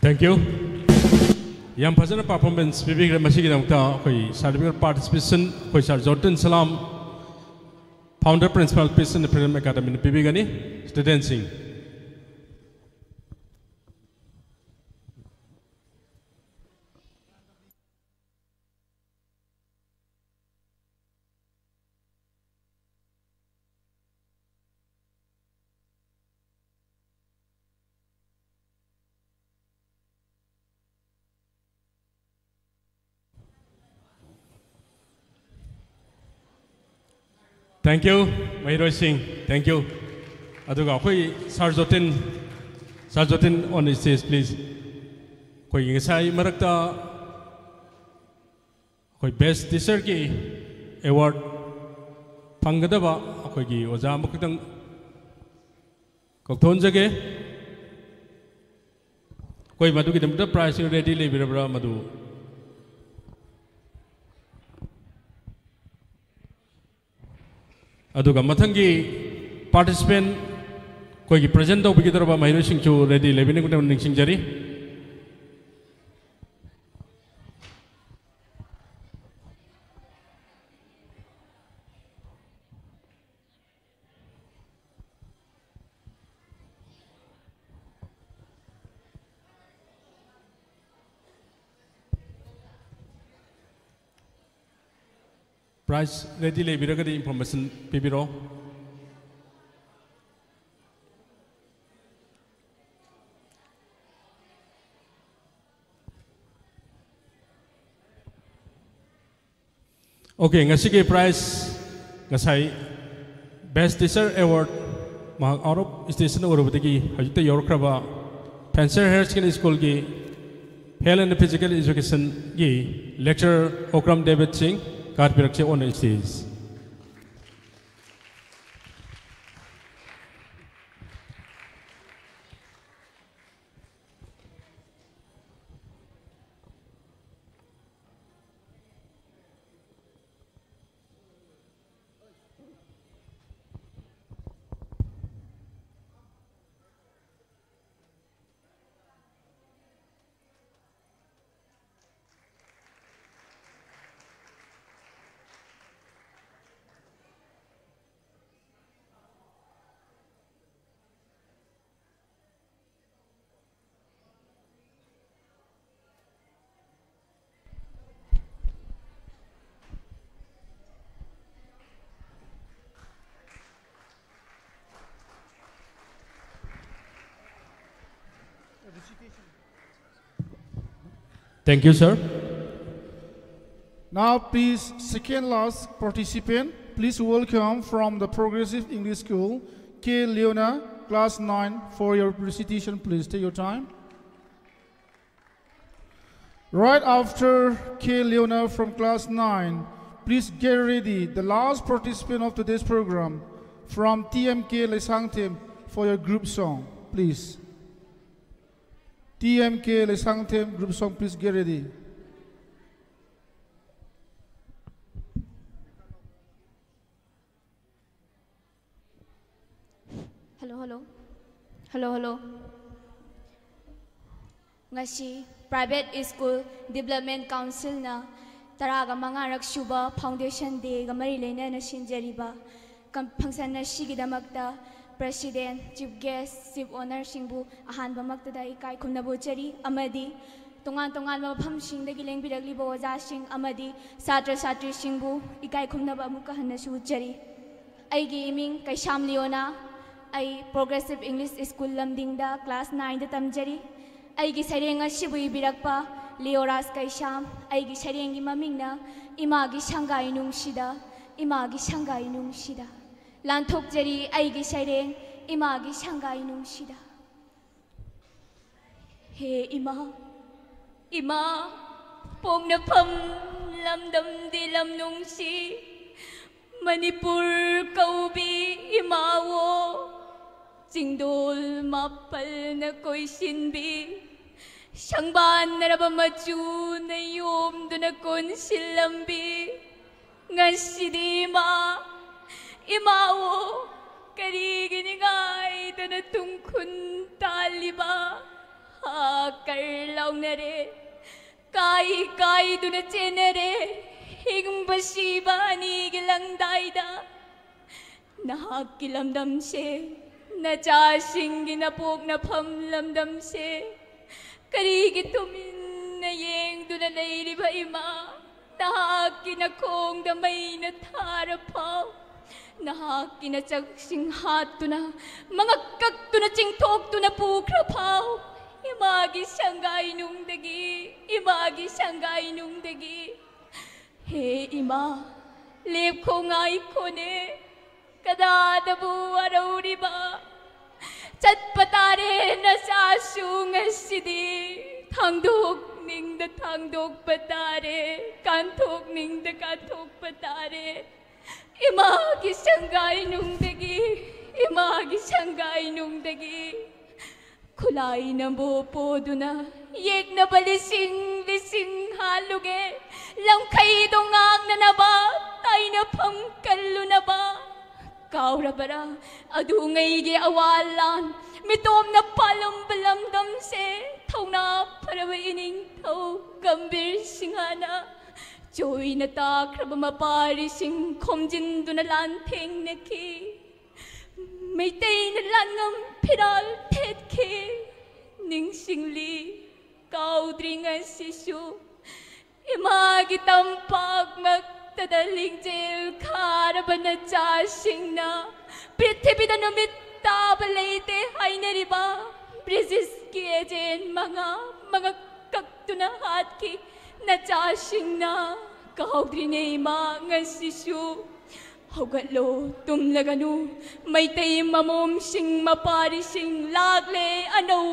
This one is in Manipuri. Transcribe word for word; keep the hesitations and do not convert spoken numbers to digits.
Thank you. ꯌꯥꯝ ꯐꯖꯅ performance ꯄꯤꯕꯤꯈ꯭ꯔꯦ꯫ ꯃꯁꯤꯒꯤꯗꯃꯛꯇ ꯑꯩꯈꯣꯏ certificate participation ꯑꯩꯈꯣꯏ Sir Jotin Salam, founder principal, Peace and Freedom Academyꯅ ꯄꯤꯕꯤꯒꯅꯤ꯫ Studentꯁꯤꯡ꯫ Thank you, ꯃꯍꯩꯔꯣꯏꯁꯤꯡ, thank you꯫ ꯑꯗꯨꯒ ꯑꯩꯈꯣꯏ Sir Jotin, Sir Jotin on the stage, please꯫ ꯑꯩꯈꯣꯏꯒꯤ ꯉꯁꯥꯏ ꯃꯔꯛꯇ ꯑꯩꯈꯣꯏ best teacherꯒꯤ award ꯐꯪꯒꯗꯕ ꯑꯩꯈꯣꯏꯒꯤ ꯑꯣꯖꯥ ꯑꯃꯈꯛꯇꯪ ꯀꯧꯊꯣꯛꯍꯟꯖꯒꯦ꯫ ꯑꯩꯈꯣꯏ ꯃꯗꯨꯒꯤꯗꯃꯛꯇ prizeꯁꯤꯡ ready ꯂꯩꯕꯤꯔꯕ꯭ꯔꯥ? ꯃꯗꯨ ꯑꯗꯨꯒ ꯃꯊꯪꯒꯤ participant ꯑꯩꯈꯣꯏꯒꯤ present ꯇꯧꯕꯤꯒꯗꯧꯔꯕ ꯃꯍꯩꯔꯣꯏꯁꯤꯡꯁꯨ ready ꯂꯩꯕꯤꯅꯕ ꯅꯤꯡꯁꯤꯡꯖꯔꯤ꯫ Prize ready ꯂꯩꯕꯤꯔꯒꯗꯤ information ꯄꯤꯕꯤꯔꯣ꯫ Okay, ꯉꯁꯤꯒꯤ prize, ꯉꯁꯥꯏ best teacher award ꯃꯍꯥꯛ out of station ꯑꯣꯏꯔꯨꯕꯗꯒꯤ ꯍꯧꯖꯤꯛꯇ ꯌꯧꯔꯛꯈ꯭ꯔꯕ Phanser Higher Secondary Schoolꯒꯤ Health and Physical Educationꯒꯤ lecturer Okram David Singh ꯀꯥꯔꯠ ꯄꯤꯔꯛꯁꯦ on stage꯫ Thank you, sir. Now, please, second last participant, please welcome from the Progressive English School, K Leona, class nine, for your recitation. Please take your time. Right after K Leona from class nine, please get ready. The last participant of today's program from T M K Leisangthem for your group song, please. T M K Leisangthem group song, please get ready. Hello, hello. Hello, hello. ꯉꯁꯤ Private School Development Councilꯅ ꯇꯔꯥꯒ ꯃꯉꯥꯔꯛ ꯁꯨꯕ Foundation Dayꯒ ꯃꯔꯤ ꯂꯩꯅꯅ ꯁꯤꯟꯖꯔꯤꯕ ꯀꯝ-, function ꯑꯁꯤꯒꯤꯗꯃꯛꯇ President, Chief Guest, Chief Honourꯁꯤꯡꯕꯨ ꯑꯍꯥꯟꯕꯃꯛꯇꯗ ꯏꯀꯥꯏ ꯈꯨꯝꯅꯕ ꯎꯠꯆꯔꯤ ꯑꯃꯗꯤ ꯇꯣꯉꯥꯟ ꯇꯣꯉꯥꯟꯕ ꯃꯐꯝꯁꯤꯡꯗꯒꯤ ꯂꯦꯡꯕꯤꯔꯛꯂꯤꯕ ꯑꯣꯖꯥꯁꯤꯡ ꯑꯃꯗꯤ ꯁꯥꯇ꯭ꯔ ꯁꯥꯇ꯭ꯔꯤꯁꯤꯡꯕꯨ ꯏꯀꯥꯏ ꯈꯨꯝꯅꯕ ꯑꯃꯨꯛꯀ ꯍꯟꯅꯁꯨ ꯎꯠꯆꯔꯤ꯫ ꯑꯩꯒꯤ ꯏꯃꯤꯡ ꯀꯩꯁꯥꯝ ꯂꯤꯌꯣꯅꯥ꯫ ꯑꯩ Progressive English School ꯂꯝꯗꯤꯡꯗ class nineꯗ ꯇꯝꯖꯔꯤ꯫ ꯑꯩꯒꯤ ꯁꯩꯔꯦꯡ ꯑꯁꯤꯕꯨ ꯏꯕꯤꯔꯛꯄ ꯂꯤꯌꯣꯔꯥꯖ ꯀꯩꯁꯥꯝ꯫ ꯑꯩꯒꯤ ꯁꯩꯔꯦꯡꯒꯤ ꯃꯃꯤꯡꯅ ꯏꯃꯥꯒꯤ ꯁꯪꯒꯥꯏ ꯅꯨꯡꯁꯤꯗ, ꯏꯃꯥꯒꯤ ꯁꯪꯒꯥꯏ ꯅꯨꯡꯁꯤꯗ꯫ ꯂꯥꯟꯊꯣꯛꯆꯔꯤ ꯑꯩꯒꯤ ꯁꯩꯔꯦꯡ ꯏꯃꯥꯒꯤ ꯁꯪꯒꯥꯏ ꯅꯨꯡꯁꯤꯗ꯫ ꯍꯦ ꯏꯃꯥ, ꯏꯃꯥ, ꯄꯣꯛꯅꯐꯝ ꯂꯝꯗꯝꯗꯤ ꯂꯝ ꯅꯨꯡꯁꯤ, ꯃꯅꯤꯄꯨꯔ ꯀꯧꯕꯤ ꯏꯃꯥꯋꯣ, ꯆꯤꯡꯗꯣꯜ ꯃꯥꯄꯜꯅ ꯀꯣꯏꯁꯤꯟꯕꯤ, ꯁꯪꯕꯥꯟꯅꯔꯕ ꯃꯆꯨꯅ ꯌꯣꯝꯗꯨꯅ ꯀꯣꯟꯁꯤꯜꯂꯝꯕꯤ, ꯉꯁꯤꯗꯤ ꯏꯃꯥ, ꯏꯃꯥꯋꯣ, ꯀꯔꯤꯒꯤ ꯅꯤꯡꯉꯥꯏꯗꯅ ꯇꯨꯡꯈꯨꯟ ꯇꯥꯜꯂꯤꯕ? ꯍꯥꯀꯔ ꯂꯥꯎꯅꯔꯦ, ꯀꯥꯏ ꯀꯥꯏꯗꯨꯅ ꯆꯦꯟꯅꯔꯦ, ꯍꯤꯡꯕ ꯁꯤꯕ ꯑꯅꯤꯒꯤ ꯂꯪꯗꯥꯏꯗ꯫ ꯅꯍꯥꯛꯀꯤ ꯂꯝꯗꯝꯁꯦ, ꯅꯆꯥꯁꯤꯡꯒꯤ ꯅꯄꯣꯛꯅꯐꯝ ꯂꯝꯗꯝꯁꯦ, ꯀꯔꯤꯒꯤ ꯇꯨꯃꯤꯟꯅ ꯌꯦꯡꯗꯨꯅ ꯂꯩꯔꯤꯕ ꯏꯃꯥ? ꯅꯍꯥꯛꯀꯤ ꯅꯈꯣꯡꯗ ꯃꯩꯅ ꯊꯥꯔ ꯐꯥꯎ, ꯅꯍꯥꯛꯀꯤ ꯅꯆꯛꯁꯤꯡ ꯍꯥꯠꯇꯨꯅ, ꯃꯉꯛ ꯀꯛꯇꯨꯅ, ꯆꯤꯡꯊꯣꯛꯇꯨꯅ ꯄꯨꯈ꯭ꯔ ꯐꯥꯎ, ꯏꯃꯥꯒꯤ ꯁꯪꯒꯥꯏꯅꯨꯡꯗꯒꯤ, ꯏꯃꯥꯒꯤ ꯁꯪꯒꯥꯏꯅꯨꯡꯗꯒꯤ꯫ ꯍꯦ ꯏꯃꯥ, ꯂꯦꯞꯈꯣ ꯉꯥꯏꯈꯣꯅꯦ, ꯀꯗꯥꯗꯕꯨ ꯋꯥꯔꯧꯔꯤꯕ? ꯆꯠꯄ ꯇꯥꯔꯦ ꯅꯆꯥꯁꯨ ꯉꯁꯤꯗꯤ, ꯊꯥꯡꯗꯣꯛꯅꯤꯡꯗ ꯊꯥꯡꯗꯣꯛꯄ ꯇꯥꯔꯦ, ꯀꯥꯟꯊꯣꯛꯅꯤꯡꯗ ꯀꯥꯟꯊꯣꯛꯄ ꯇꯥꯔꯦ꯫ ꯏꯃꯥꯒꯤ ꯁꯪꯒꯥꯏꯅꯨꯡꯗꯒꯤ, ꯏꯃꯥꯒꯤ ꯁꯪꯒꯥꯏꯅꯨꯡꯗꯒꯤ꯫ ꯈꯨꯠꯂꯥꯏꯅ ꯕꯣ ꯄꯣꯗꯨꯅ ꯌꯦꯛꯅꯕ ꯂꯤꯁꯤꯡ ꯂꯤꯁꯤꯡ ꯍꯥꯠꯂꯨꯒꯦ꯫ ꯂꯝꯈꯩꯗꯣ ꯉꯥꯛꯅꯅꯕ ꯇꯥꯏꯅꯐꯝ ꯀꯜꯂꯨꯅꯕ꯫ ꯀꯥꯎꯔꯕꯔꯥ ꯑꯗꯨꯉꯩꯒꯤ ꯑꯋꯥ ꯂꯥꯟ? ꯃꯤꯇꯣꯞꯅ ꯄꯥꯜꯂꯝꯕ ꯂꯝꯗꯝꯁꯦ ꯊꯧꯅꯥ ꯐꯔꯕ ꯏꯅꯤꯡꯊꯧ ꯒꯝꯚꯤꯔ ꯁꯤꯡꯍꯅ ꯆꯣꯏꯅ ꯇꯥꯈ꯭ꯔꯕ ꯃꯄꯥꯔꯤꯁꯤꯡ ꯈꯣꯝꯖꯤꯟꯗꯨꯅ ꯂꯥꯟꯊꯦꯡꯅꯈꯤ꯫ ꯃꯩꯇꯩꯅ ꯂꯥꯟꯉꯝ ꯐꯤꯔꯥꯜ ꯊꯦꯠꯈꯤ꯫ ꯅꯤꯡꯁꯤꯡꯂꯤ, ꯀꯥꯎꯗ꯭ꯔꯤ ꯉꯁꯤꯁꯨ꯫ ꯏꯃꯥꯒꯤ ꯇꯝꯄꯥꯛꯃꯛꯇꯗ ꯂꯤꯡꯖꯦꯜ ꯈꯥꯔꯕ ꯅꯆꯥꯁꯤꯡꯅ ꯄ꯭ꯔꯤꯊꯤꯕꯤꯗ ꯅꯨꯃꯤꯠ ꯇꯥꯕ ꯂꯩꯇꯦ ꯍꯥꯏꯅꯔꯤꯕ ꯕ꯭ꯔꯤꯇꯤꯁꯀꯤ ꯑꯦꯖꯦꯟ ꯃꯉꯥ ꯃꯉꯛ ꯀꯛꯇꯨꯅ ꯍꯥꯠꯈꯤ꯫ ꯅꯆꯥꯁꯤꯡꯅ ꯀꯥꯎꯗ꯭ꯔꯤꯅꯦ ꯏꯃꯥ ꯉꯁꯤꯁꯨ꯫ ꯍꯧꯒꯠꯂꯣ, ꯇꯨꯝꯂꯒꯅꯨ꯫ ꯃꯩꯇꯩ ꯃꯃꯣꯝꯁꯤꯡ, ꯃꯄꯥꯔꯤꯁꯤꯡ, ꯂꯥꯛꯂꯦ ꯑꯅꯧꯕ